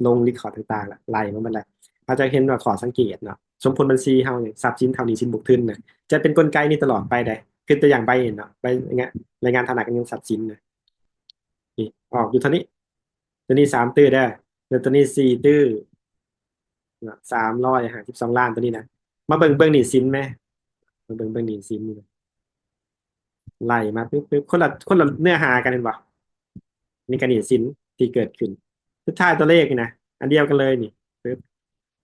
ລົງ record ຕ່າງໆ ລະໄລ່ມາໝົດແລ້ວ. ເຮົາຈະເຫັນວ່າຂໍ້ສັງເກດເນາະ ສົມຜົນບັນຊີເຮົານີ້ ຊັບສິນເທົ່າໜີ້ສິນບວກທຶນນະ ຈະເປັນກົນໄກນີ້ຕະຫຼອດໄປເດ້. ຄືຕົວຢ່າງໃບນີ້ເນາະ ໃບງານ ລາຍງານຖານະການເງິນຊັບສິນນະ ນີ້ອອກຢູ່ເທົ່ານີ້ ຕົວນີ້ສາມຕື້ເດີ ແລ້ວຕົວນີ້ສີ່ຕື້ເນາະ ສາມຮ້ອຍຫ້າສິບສອງລ້ານ ຕົວນີ້ນະ. ມາເບິ່ງເບື້ອງໜີ້ສິນແມ ມາເບິ່ງເບື້ອງໜີ້ສິນນີ້ ໄລ່ມາປຶບໆ ຄົນລະ ຄົນລະເນື້ອຫາກັນ ເຫັນບໍ່? ນີ້ກໍໜີ້ສິນທີ່ເກີດຂຶ້ນ ສຸດທ້າຍຕົວເລກນີ້ນະ ອັນດຽວກັນເລີຍນີ້ ປຶບ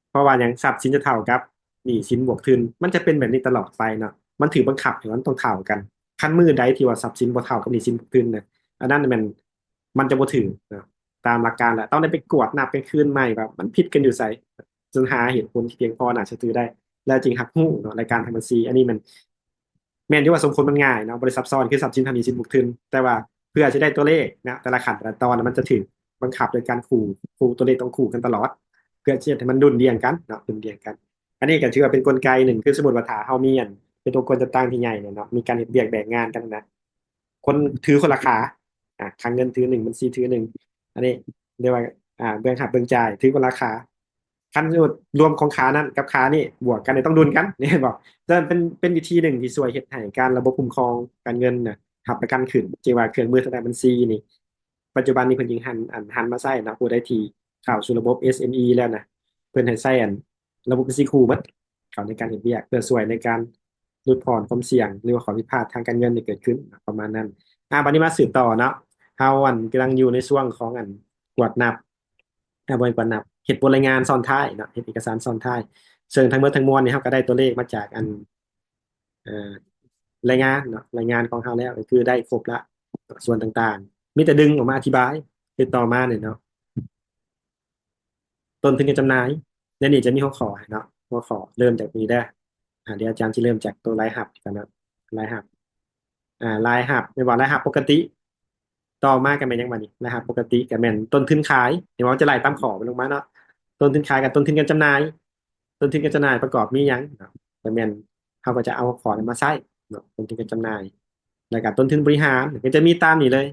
ເພາະວ່າຫຍັງ? ຊັບສິນຈະເທົ່າກັບໜີ້ສິນບວກທຶນ ມັນຈະເປັນແບບນີ້ຕະຫຼອດໄປເນາະ ມັນຖືກບັງຄັບໃຫ້ມັນຕ້ອງເທົ່າກັນ. ຄັນມື້ໃດທີ່ວ່າຊັບສິນບໍ່ເທົ່າກັບໜີ້ສິນບວກທຶນນະ ອັນນັ້ນແມ່ນ ມັນຈະບໍ່ຖືກເນາະ ຕາມຫຼັກການແຫຼະ ຕ້ອງໄດ້ໄປກວດນັບກັນຄືນໃໝ່ວ່າມັນຜິດກັນຢູ່ໃສ ຈົນຫາເຫດຜົນທີ່ພຽງພໍໜ້າເຊື່ອຖືໄດ້ ແລ້ວຈຶ່ງຮັບຮູ້ເນາະ ລາຍການທາງບັນຊີ. ອັນນີ້ມັນ ແມ່ນຢູ່ວ່າສົມຜົນມັນງ່າຍເນາະ ບໍ່ໄດ້ຊັບຊ້ອນ ຄືຊັບສິນເທົ່າໜີ້ສິນບວກທຶນ ແຕ່ວ່າເພື່ອຊິໄດ້ຕົວເລກນະ ແຕ່ລະຂັ້ນແຕ່ລະຕອນນະ ມັນຈະຖືກບັງຄັບໂດຍການຄູ່ ຄູ່ ຕົວເລກຕ້ອງຄູ່ກັນຕະຫຼອດ ເພື່ອຊິເຮັດໃຫ້ມັນດຸ່ນດ່ຽງກັນເນາະ ດຸ່ນດ່ຽງກັນ. ອັນນີ້ກໍຖືວ່າເປັນກົນໄກໜຶ່ງ ຄືສົມມຸດວ່າຖ້າເຮົາມີອັນ ເປັນອົງກອນຈັດຕັ້ງທີ່ໃຫຍ່ເນຍເນາະ ມີການເຮັດວຽກແບ່ງງານກັນນະ ຄົນຖືຄົນລະຂາ ອາ ຄັງເງິນຖືໜຶ່ງ ບັນຊີຖືໜຶ່ງ ອັນນີ້ເອີ້ນວ່າ ອາ ເບື້ອງຮັບເບື້ອງຈ່າຍຖືຄົນລະຂາ. ຄັນສົມມຸດລວມຂອງຂານັ້ນກັບຂານີ້ບວກກັນນີ້ຕ້ອງດຸ່ນກັນ ເຫັນບໍ່? ແຕ່ເປັນ ເປັນວິທີໜຶ່ງທີ່ຊ່ວຍເຮັດໃຫ້ການລະບົບຄຸ້ມຄອງການເງິນນະ ຮັບປະກັນຂຶ້ນ ເຊັ່ນວ່າເຄື່ອງມືທາງດ້ານບັນຊີນີ້ ປັດຈຸບັນນີ້ເພິ່ນຈຶ່ງຫັນ ອັນ ຫັນມາໃຊ້ເນາະ ຜູ້ໃດທີ່ເຂົ້າສູ່ລະບົບ ເອສເອັມອີ ແລ້ວນະ ເພິ່ນໃຫ້ໃຊ້ ອັນ ລະບົບບັນຊີຄູ່ໝົດ ເຂົ້າໃນການເຮັດວຽກ ເພື່ອຊ່ວຍໃນການຫຼຸດຜ່ອນຄວາມສ່ຽງ ຫຼືວ່າຂໍ້ຜິດພາດທາງການເງິນທີ່ເກີດຂຶ້ນ ປະມານນັ້ນ. ອາ ບັດນີ້ມາສືບຕໍ່ເນາະ ເຮົາ ອັນ ກຳລັງຢູ່ໃນຊ່ວງຂອງ ອັນ ກວດນັບ ອາ ບໍ່ແມ່ນກວດນັບ ເຮັດບົດລາຍງານຊ້ອນທ້າຍເນາະ ເຮັດເອກະສານຊ້ອນທ້າຍ ເຊິ່ງທັງໝົດທັງມວນນີ້ ເຮົາກໍໄດ້ຕົວເລກມາຈາກ ອັນ ເອີ ລາຍງານເນາະ ລາຍງານຂອງເຮົາແລ້ວ ກໍຄືໄດ້ຄົບລະ ສ່ວນຕ່າງໆ ມີແຕ່ດຶງອອກມາອະທິບາຍ. ຄືຕໍ່ມານີ້ເນາະ ຕົ້ນທຶນການຈຳໜ່າຍ ໃນນີ້ຈະມີຫົວຂໍ້ໃຫ້ເນາະ ຫົວຂໍ້ເລີ່ມຈາກນີ້ເດີ. ອາ ດຽວອາຈານຊິເລີ່ມຈາກໂຕລາຍຮັບກ່ອນເນາະ ລາຍຮັບ ອາ ລາຍຮັບ ແມ່ນວ່າລາຍຮັບປົກກະຕິ. ຕໍ່ມາກໍແມ່ນຫຍັງບາດນີ້? ລາຍຮັບປົກກະຕິກໍແມ່ນຕົ້ນທຶນຂາຍ ເຫັນບໍ່? ມັນຈະໄລ່ຕາມຂໍ້ມັນລົງມາເນາະ ຕົ້ນທຶນຂາຍກັບຕົ້ນທຶນການຈຳໜ່າຍ. ຕົ້ນທຶນການຈຳໜ່າຍປະກອບມີຫຍັງ? ກໍແມ່ນເຮົາກໍຈະເອົາຂໍ້ນັ້ນມາໃຊ້ເນາະ ຕົ້ນທຶນການຈຳໜ່າຍ ແລ້ວກໍຕົ້ນທຶນບໍລິຫານ ກໍຈະມີຕາມນີ້ເລີຍ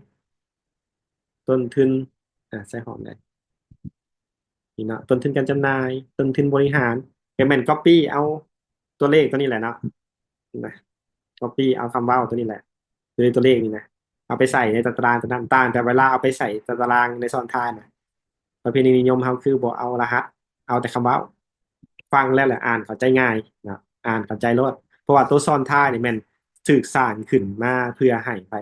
ຕົ້ນທຶນ ອາ ໃສ່ຫ້ອງໃດ ນີ້ເນາະ ຕົ້ນທຶນການຈຳໜ່າຍ ຕົ້ນທຶນບໍລິຫານ ກໍແມ່ນກັອບປີ້ເອົາຕົວເລກຕົວນີ້ແຫຼະເນາະ ນະ ກັອບປີ້ເອົາຄຳເວົ້າຕົວນີ້ແຫຼະ ຕົວ ຕົວເລກນີ້ນະ ເອົາໄປໃສ່ໃນຕາຕະລາງຕົວນັ້ນ. ຕ່າງແຕ່ເວລາເອົາໄປໃສ່ຕາຕະລາງໃນຊ້ອນທ້າຍນະ ປະເພນີນິຍົມເຮົາຄືບໍ່ເອົາລະຫັດ ເອົາແຕ່ຄຳເວົ້າ ຟັງແລ້ວລະອ່ານເຂົ້າໃຈງ່າຍເນາະ ອ່ານເຂົ້າໃຈໂລດ. ເພາະວ່າໂຕຊ້ອນທ້າຍນີ້ແມ່ນຖືກສ້າງຂຶ້ນມາເພື່ອໃຫ້ໃຜ?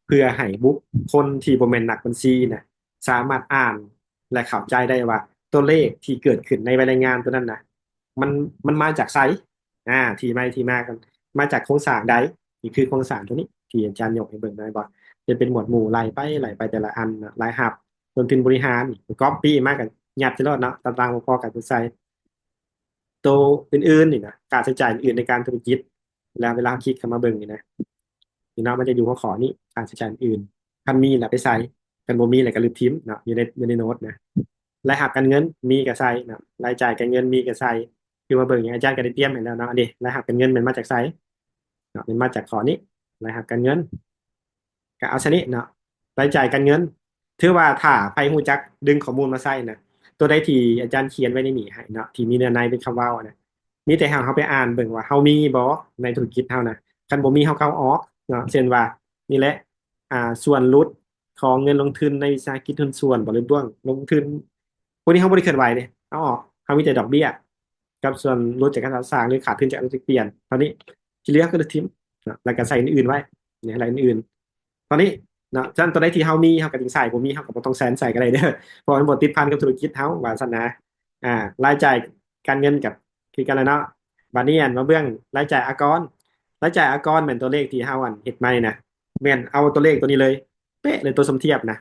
ເພື່ອໃຫ້ບຸກຄົນທີ່ບໍ່ແມ່ນນັກບັນຊີນະ ສາມາດອ່ານ ແລະ ເຂົ້າໃຈໄດ້ວ່າຕົວເລກທີ່ເກີດຂຶ້ນໃນໃບລາຍງານຕົວນັ້ນນະ ມັນ ມັນມາຈາກໃສ? ອາ ທີ່ໄມ ທີ່ມາກັນ ມາຈາກໂຄງສ້າງໃດ? ນີ້ຄືໂຄງສ້າງຕົວນີ້ທີ່ອາຈານຍົກໃຫ້ເບິ່ງໄດ້ບໍ່? ຈະເປັນໝວດໝູ່ໄລ່ໄປ ໄລ່ໄປແຕ່ລະອັນນະ ລາຍຮັບ ຕົ້ນທຶນບໍລິຫານ ນີ້ ກັອບປີ້ມາກັນ ຍັດໃສ່ໂລດເນາະ ຕາຕະລາງບໍ່ພໍກັນໃສ່ ໂຕອື່ນໆນີ້ນະ ຄ່າໃຊ້ຈ່າຍອື່ນໆໃນການທຸລະກິດ ແລ້ວເວລາເຮົາຄລິກເຂົ້າມາເບິ່ງນີ້ນະ ນີ້ເນາະ ມັນຈະຢູ່ຫົວຂໍ້ນີ້ ຄ່າໃຊ້ຈ່າຍອື່ນໆ ຄັນມີລະໄປໃສ່ ຄັນບໍ່ມີລະກໍລຶບຖິ້ມເນາະ ຢູ່ໃນ ຢູ່ໃນໂນ້ດນະ. ລາຍຮັບການເງິນມີກໍໃສ່ເນາະ ລາຍຈ່າຍການເງິນມີກໍໃສ່. ຄືມາເບິ່ງຫຍັງ ອາຈານກໍໄດ້ຕຽມໃຫ້ແລ້ວເນາະ ອັນນີ້ລາຍຮັບການເງິນແມ່ນມາຈາກໃສເນາະ ແມ່ນມາຈາກຂໍ້ນີ້ ລາຍຮັບການເງິນ ກໍເອົາຊະນີ້ເນາະ ລາຍຈ່າຍການເງິນ. ຖືວ່າຖ້າໃຜຮູ້ຈັກດຶງຂໍ້ມູນມາໃຊ້ນະ ຕົວໃດທີ່ອາຈານຂຽນໄວ້ໃນນີ້ໃຫ້ເນາະ ທີ່ມີເນື້ອໃນເປັນຄຳເວົ້ານະ ມີແຕ່ໃຫ້ເຮົາໄປອ່ານເບິ່ງວ່າເຮົາມີບໍ່ໃນທຸລະກິດເຮົານະ ຄັນບໍ່ມີເຮົາກໍເອົາອອກເນາະ. ເຊັ່ນວ່າ ນີ້ແຫຼະ ອາ ສ່ວນຫຼຸດຂອງເງິນລົງທຶນໃນວິສາຫະກິດຫຸ້ນສ່ວນບໍ ຫຼື ເບື້ອງລົງທຶນ ພວກນີ້ເຮົາບໍ່ໄດ້ເຄື່ອນໄຫວເດ້ ເອົາອອກ. ເຮົາມີແຕ່ດອກເບ້ຍ ກັບສ່ວນຫຼຸດຈາກການສ້າງ ຫຼື ຂາດທຶນຈາກອານຸກິດປ່ຽນ ເທົ່ານີ້ ທີ່ເຫຼືອກໍໄດ້ຖິ້ມເນາະ ແລ້ວກໍໃສ່ອື່ນໆໄວ້ ນີ້ລາຍອື່ນໆ ເທົ່ານີ້ເນາະ. ສະນັ້ນຕົວໃດທີ່ເຮົາມີ ເຮົາກໍຈຶ່ງໃສ່ ບໍ່ມີເຮົາກໍບໍ່ຕ້ອງໃສ່ ໃສ່ກໍໄດ້ເດີ ເພາະວ່າມັນບໍ່ຕິດພັນກັບທຸລະກິດເຮົາ ວ່າຊັ້ນນະ. ອາ ລາຍຈ່າຍການເງິນກໍຄືກັນແຫຼະເນາະ. ບາດນີ້ ອັນ ມາເບິ່ງລາຍຈ່າຍອາກອນ ລາຍຈ່າຍອາກອນແມ່ນຕົວເລກທີ່ເຮົາ ອັນ ເຮັດໃໝ່ນະ ແມ່ນເອົາຕົວເລກຕົວນີ້ເລີຍ ເປະເລີຍ ຕົວສົມທຽບນະ